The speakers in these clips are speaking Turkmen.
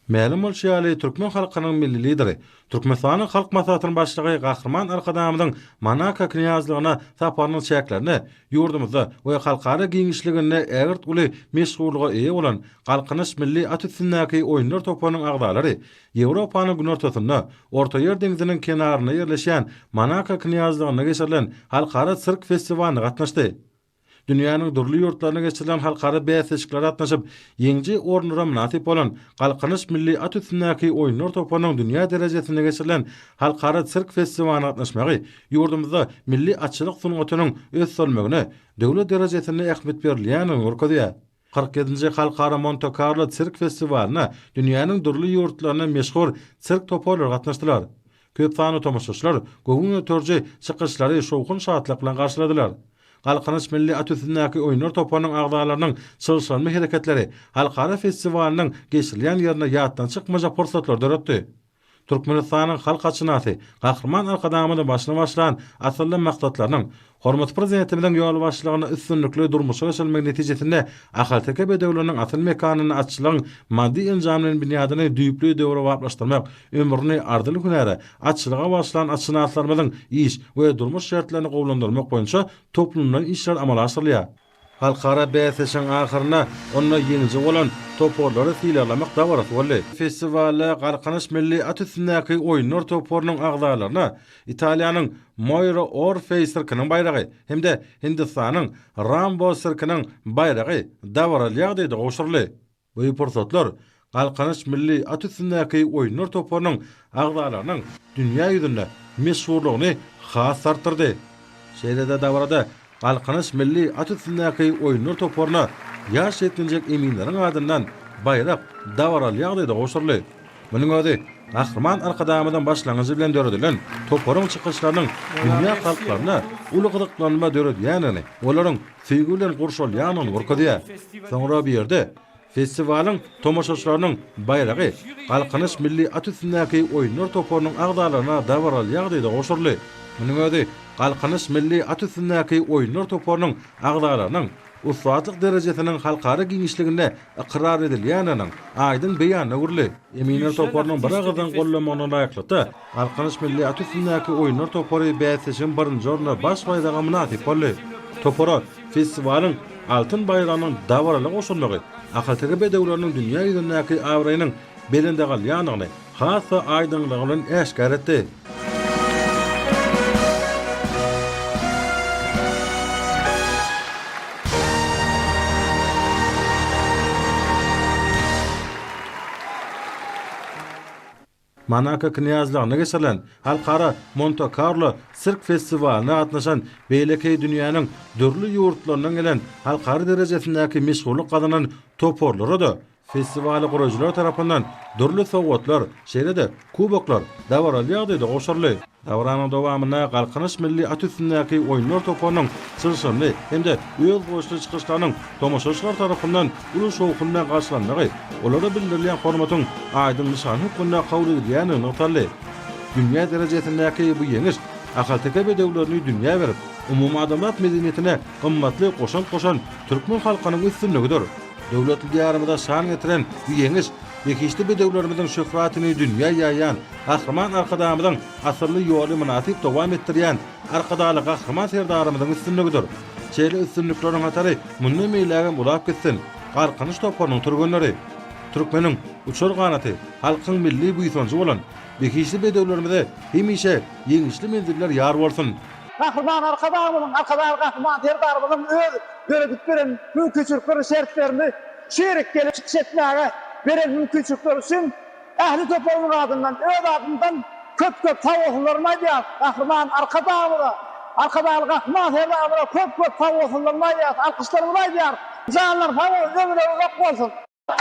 Mälim bolşy ýaly, türkmen halkynyň Milli Lideri, Türkmenistanyň Halk Maslahatynyň Başlygy Gahryman Arkadagymyzyň Monako Knýazlygyna saparynyň çäklerinde ýurdumyzda we halkara giňişliginde ägirt uly meşhurlyga eýe bolan Galkynyş milli at üstündäki oýunlar toparynyň agzalary Ýewropanyň günortasynda, Ortaýer deňziniň kenarynda ýerleşýän Monako Knýazlygynda geçirilen halkara sirk festiwalyna gatnaşdy. Dünýäniň dürli ýurtlarynda geçirilen halkara bäsleşiklere gatnaşyp, ýeňiji orunlara mynasyp bolan Galkynyş milli at üstündäki oýunlar toparynyň dünýä derejesinde geçirilen halkara sirk festiwalyna gatnaşmagy ýurdumyzda milli atçylyk sungatynyň ösdürilmegine döwlet derejesinde ähmiýet berilýändigini görkezýär. 47-nji Halkara Monte-Karlo sirk festiwalyna dünýäniň dürli ýurtlaryndan meşhur sirk toparlary gatnaşdylar. Köp sanly tomaşaçylar göwün göteriji çykyşlary şowhun-şatlyk bilen garşyladylar. Galkynyş milli at üstündäki oýunlar toparynyň agzalarynyň çylşyrymly hereketleri halkara festiwalynyň geçirilýän ýerinde ýatdan çykmajak pursatlary döretdi. Türkmenistanyň halk atşynasy Gahryman Arkadagymyzyň başyny başlan asylly maksatlarynyň hormatly Prezidentimiziň ýolbaşçylygynda üstünlikli durmuşa geçirilmegi netijesinde ahalteke bedewleriniň asyl mekanynda atçylygyň maddy-enjamlaýyn binýadyny düýpli döwrebaplaşdyrmak, ömrüni arzyly hünäre, atçylyga bagyşlan atşynaslarymyzyň iş we durmuş şertlerini gowulandyrmak boýunça toplumlaýyn işler amala aşyrylýar. Halkara bäsleşigiň ahyrynda onda ýeňiji bolan toparlary sylaglamak dabarasy boldy. Festiwalda Galkynyş milli at üstündäki oýunlar toparynyň agzalaryna Italiýanyň Moira Orfei sirkiniň baýragy hem-de Hindistanyň Rambo sirkiniň baýragy dabaraly ýagdaýda gowşuryldy. Bu pursatlar Galkynyş milli at üstündäki oýunlar toparynyň agzalarynyň dünýä ýüzünde meşhurlygyny has artdyrdy. Şeýle-de dabarada Galkynyş milli at üstündäki oýunlar toparyna ýaş ýetginjek eminleriň adyndan baýrak dabaraly ýagdaýda gowşuryldy. Munuň özi Gahryman Arkadagymyzyň başlangyjy bilen döredilen toparyň çykyşlarynyň dünýä halklarynda uly gyzyklanma döredýändigini, olaryň söýgi bilen gurşalýandygyny görkezýär. Soňra bu ýerde festiwalyň tomaşaçylarynyň baýragy Galkynyş milli at üstündäki oýunlar toparynyň agzalaryna dabaraly ýagdaýda gowşuryldy. Munuň özi Galkynyş milli at üstündäki oýunlar toparynyň agzalarynyň ussatlyk derejesiniň halkara giňişliginde ykrar edilýändiginiň aýdyň beýanyna öwrüldi. Eminler toparynyň biragyzdan goldamagyna laýyklykda, Galkynyş milli at üstündäki oýunlar topary bäsleşigiň birinji ornuna baş baýraga mynasyp boldy. Topara festiwalyň Altyn baýragynyň dabaraly goşulmagy ahalteke bedewleriniň dünýä ýüzündäki abraýynyň belende galýandygyny has-da aýdyňlygy bilen äşgär etdi. Monako Knýazlygynda geçirilen Halkara Monte-Karlo sirk festiwalyna gatnaşan beýleki dünýäniň dürli ýurtlaryndan gelen halkara derejesindäki meşhurlyk gazanan toparlara-da festiwaly guraýjylar tarapyndan dürli sowgatlar, şeýle-de kuboklar dabaraly ýagdaýda gowşuryldy. Dabaranyň dowamynda Galkynyş milli at üstündäki oýunlar toparynyň çylşyrymly hem-de özboluşly çykyşlarynyň tomaşaçylar tarapyndan uly şowhun bilen garşylanmagy olara bildirilýän hormatyň aýdyň nyşany hökmünde kabul edilýändigi nygtaldy. Dünýä derejesindäki bu ýeňiş ahalteke bedewlerini dünýä berip, umumadamzat medeniýetine gymmatly goşant goşan türkmen halkynyň üstünligidir. Döwletli Diýarymyza şan getiren bu ýeňiş behişdi bedewlerimiziň şöhratyny dünýä ýaýan Gahryman Arkadagymyzyň asylly ýoly mynasyp dowam etdirýän Arkadagly Gahryman Serdarymyzyň üstünligidir. Şeýle üstünlikleriň hatary mundan beýlägem uzap gitsin, Galkynyş toparynyň türgenleri! Türkmeniň uçar ganaty, halkyň milli buýsanjy bolan behişdi bedewlerimize hemişe ýeňişli menziller ýar bolsun! Gahryman Arkadagymyzyň, Arkadagly Gahryman Serdarymyzyň öz döredip beren mümkinçilikleri, şertlerini şu ýerik gelip çykyş etmäge beren mümkinçilikleri üçin ähli toparymyň adyndan, öz adymdan köp-köp sagbolsunlarymy aýdýarys. Gahryman Arkadagymyza, Arkadagly Gahryman Serdarymyza köp-köp sagbolsunlarymy aýdýarys, alkyşlarymyzy aýdýarys. Janlary sag bolsun, ömürleri uzak bolsun!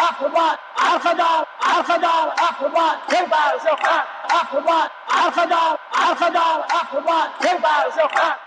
Gahryman Arkadag Arkadag Gahryman Serdar Şöhrat Gahryman Arkadag Arkadag Gahryman Serdar Şöhrat.